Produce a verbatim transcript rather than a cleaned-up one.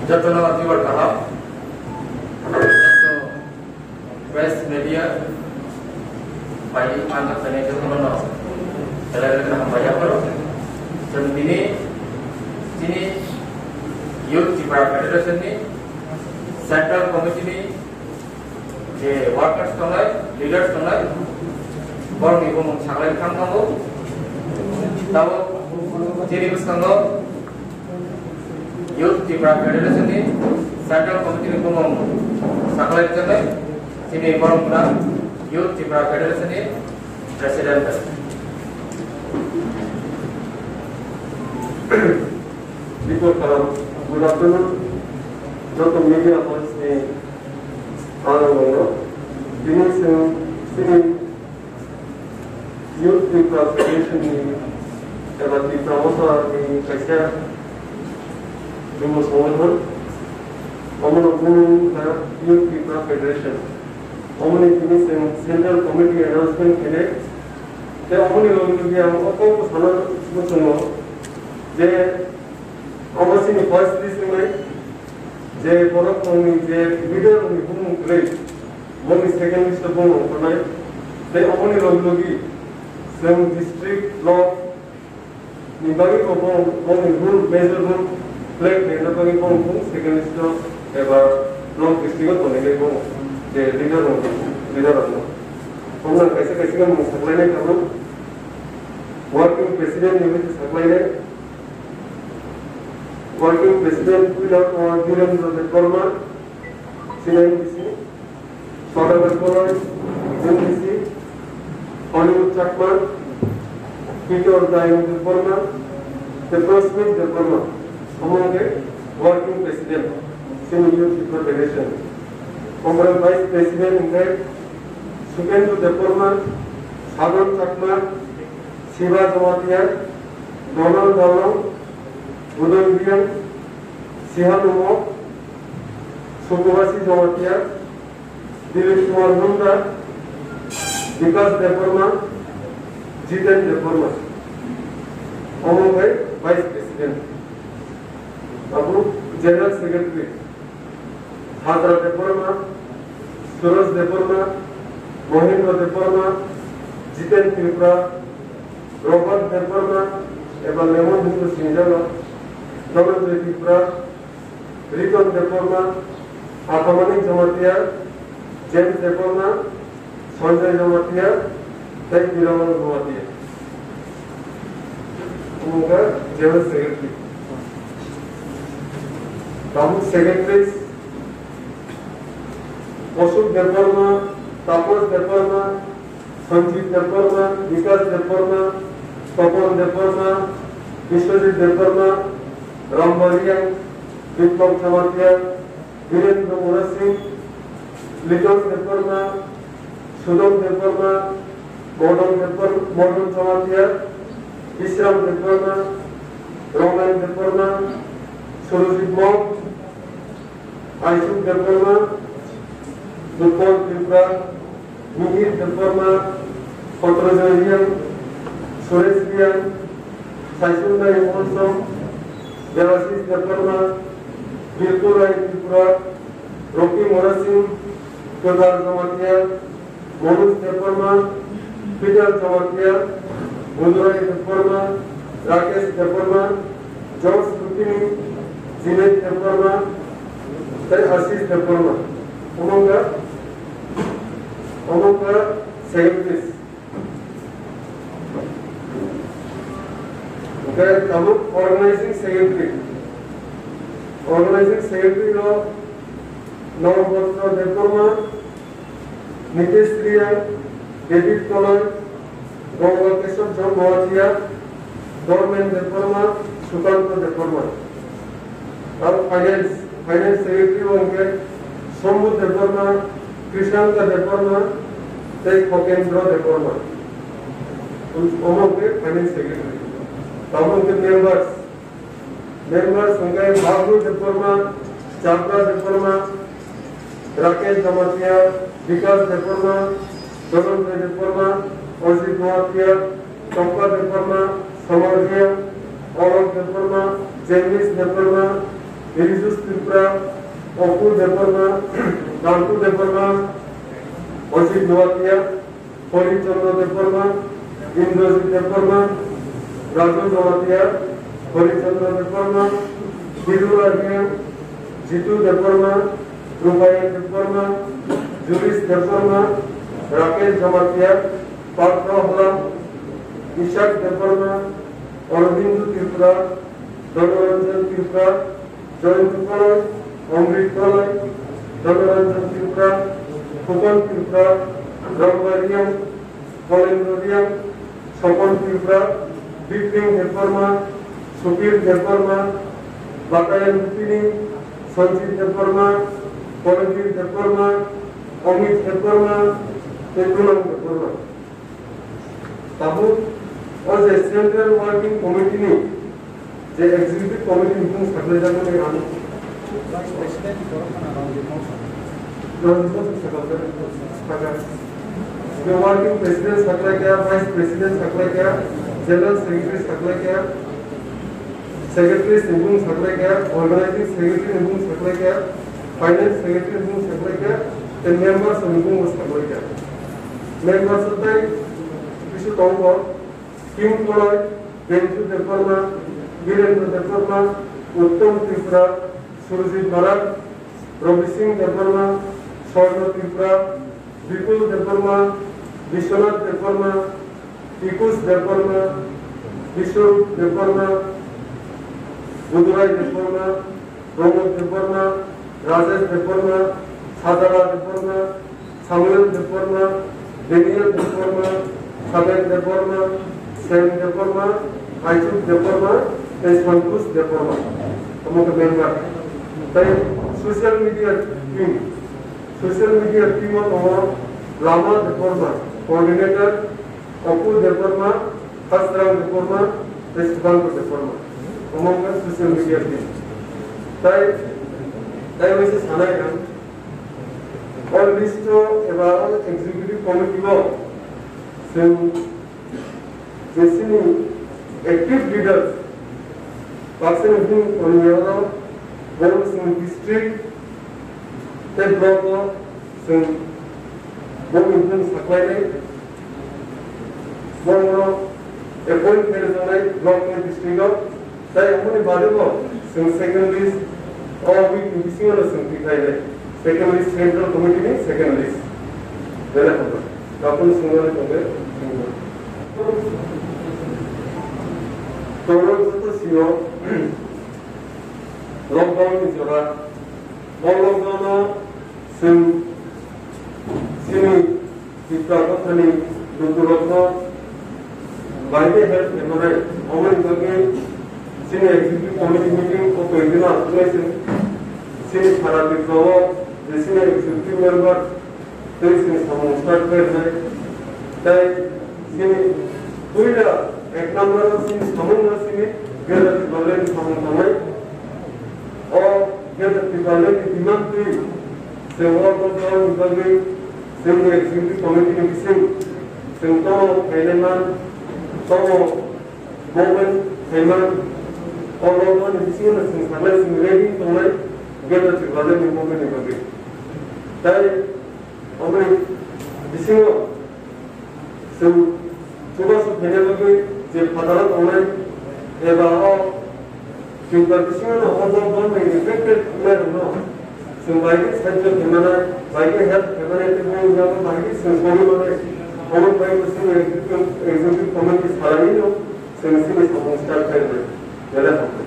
Jotono jubar kaham. Joto press media bai ang khainai jotono no belai belai kaham bai yaparo. Chwng tini chini Youth Tipra Federation ni Central Committee ni je workers tongnai, leaders tongnai, borokni bumung saklai thang thango. Tabuk chini bwskango Youth Tipra Federation ni Central Committee ni bumung saklai tongnai, chini borok gwnang Youth Tipra Federation ni President. Report kalam, good afternoon. Joto media house ni ang wngno. Bini chwng chini Youth Tipra Federation ni eba Tipra Motha ni kaisa joto songothon. Omono bumung kha Youth Tipra Federation. Omoni bini chwng Central Committee announcement khainai. Tei omoni logi logi ang o kokbo sana muchungo je omo chini first list wngnai. Je borok rokni je leader rokni bumung kwrwi, boni second list o bumung ongkhornai. Tei omoni logi logi chwng district block ni bagwi bo bong, bongni role, major role play khlaina bagwi bong, bong second list o eba block district o tonwi bong je leader rok, leader rok no. Bong kaisa kaisa khe mung saklainai tabuk working president ni wngwi saklainai. Working president puila o Dhirendra Debbarma, C N B C. Sodagar Koloi, M D C, Hollywood Chakma, Peter Dayang Debbarma, tei Prosmit Debbarma, omo hwnkhe working president, chini Youth People Federation. Omo Vice President hwnkhe Sukendra Debbarma, Sadhan Chakma, Shiva Jamatia, Donald Dalong, Budon Riang, Sihan Umok, Sukubasi Jamatia, Dilip Kumar Munda, Bikas Debbarma, Jiten Debbarma. Omo khe Vice President. Abo General Secretary. Hadra Debbarma, Suraj Debbarma, Mohindra Debbarma, Jiten Tripura, Robert Debbarma, eba Lemon Hindu Sinjalo, Dhananjoy Tripura, Riton Debbarma, Athamanik Jamatia, James Debbarma, Sanjay Jamatia, tei Biramal Jamatia. Omo khe General Secretary. Tabuk Secretary, Ashok Debbarma, Tapas Debbarma, Sanjit Debbarma, Vikas Debbarma, Topon Debbarma, Biswajit Debbarma, Rambariang, Biplab Jamatia, Birendra Murasing, Liton Debbarma, Sudon Debbarma, Modon Debbar-, Modon Jamatia, Bisram Debbarma, Roman Debbarma, Surojit Mok, Aisuk Debbarma, Nupol Tripura, Mihir Debbarma, Kotrojoy Riang, Suresh Riang, Saisundai Monsom, Debashish Debbarma, Bilku Rai Tripura, Rocky Morasing, Kwthar Jamatia, Manoj Debbarma, Peter Jamatia, Budurai Debbarma, Rakesh Debbarma, George Kutini, Jinet Debbarma, tei Ashish Debbarma. Omo wngkha, omo wngkha secretaries. Hwnkhe tabuk organizing secretary. Organizing secretary no Nobapatra Debbarma, Nitesh Riya, David Koloi, Ganga Kesab Jamatia, Dormen Debbarma, Sukanta Debbarma. Aro finance, finance secretary o hwnkhe Sombhu Debbarma, Krishanta Debbarma, tei Khokendra Debbarma. Omo hwnkhe finance secretary. Tamo hwnkhe members, Members hwnkhe Bablu Debbarma, Chandra Debbarma, Rakesh Jamatia, Vikas Debbarma, Dhananjay Debbarma, Ajit Noatia, Champa Debbarma, Samar Riang, Alok Debbarma, Jagdish Debbarma, Hirijus Tripura, Opu Debbarma, Dantu Debbarma, Ojit Noatia, Hori Chandra Debbarma, Indrajit Debbarma, Raju Jamatia, Hori Chandra Debbarma, Biru Reang, Jitu Debbarma, Rupayan Debbarma, Juris Debbarma, Rakesh Jamatia, Patro Halam, Ishak Debbarma, Aurobindo Tripura, Danoranjan Tripura, Joyant Koloi, Amrit Koloi, Danoranjan Tripura, Khukon Tripura, Ramba Reang, Kolendra Reang, Sopon Tripura, Bipin Debbarma, Supir Debbarma, Batayan Rupini, Sanjit Debbarma, Kolendra Debbarma, Amit Debbarma, tei Kunal Debbarma. Tabuk o je Central Working Committee ni je Executive Committee ni bung saklai jak mani ano. Vice President borok khana Ranjit Mawsa. Ranjit Mawsa sakha, sakha. Je Working President saklai kha, Vice President saklai kha, General Secretary saklai kha. Secretary ni bung saklai kha, Organizing Secretary ni bung saklai kha, Finance Secretary ni bung saklai kha, tei members ni bung saklai kha. Members tei bisu tongo, Kim Koloi, Benju Debbarma, Birendra Debbarma, Uttom Tripura, Surjit Barak, Ravi Singh Debbarma, Swarna Tripura, Bipul Debbarma, Biswanath Debbarma, Tikus Debbarma, Biswrup Debbarma, Budurai Debbarma, Pramod Debbarma, Rajesh Debbarma, Sajala Debbarma, Samuel Debbarma, Daniel Debbarma, Saben Debbarma, Sen Debbarma, Aichuk Debbarma, tei Santosh Debbarma. Omo khe member. Tei social media team. Social media team o tongo Lama Debbarma, coordinator, Opu Debbarma, Hasrang Debbarma, tei Subhankar Debbarma. Omo wngkha social media team. Tai, tai waisa sanai ang. O list o eba o executive committee o chwng je chini active leaders, baksa ni bini tongmani oro bo chini district tei block o chwng bo ni bini saklainai, bo no appoint khe rwjaknai block tei district o. Tai aboni bade bo chwng second list, o week ni bisingo no chwng tikhlai nai. Second list, Central Committee ni second list. Belai hambai. Kapun swngnani tongde. Toro joto sio lockdown ni jora. O lockdown o chwng chini Tipra Mothani lukurokno bai khe help khaimani, aboni bagwi chini executive committee meeting o twi dino aswk chini Sara Tipra o je chini executive member tei chini samung start khairwnai. Tai chini puila ek number o chini samung no chini Greater Tipraland ni samung tongnai. O Greater Tipraland ni demand twi chwng o lockdown ni bagwi chwngni executive committee ni bising chwng tomo khainai man, tomo movement khaiman, o lockdown ni bisingo no chwng sanai chwng ready tongnai Greater Tipraland ni movement ni bagwi. Tai omoni bisingo chwng chubachu khaina bagwi je phataro tongnai eba o Tripura bisingo no o lockdown bai affected wngnairokno chwng bai khe sahajyo khaimani, bai khe help khaimani tei bini yago bai khe chwng sogwi mani, omo bai bo chwng executive, executive committee salaino chwng chini samung start khairoknai. Belai hambai.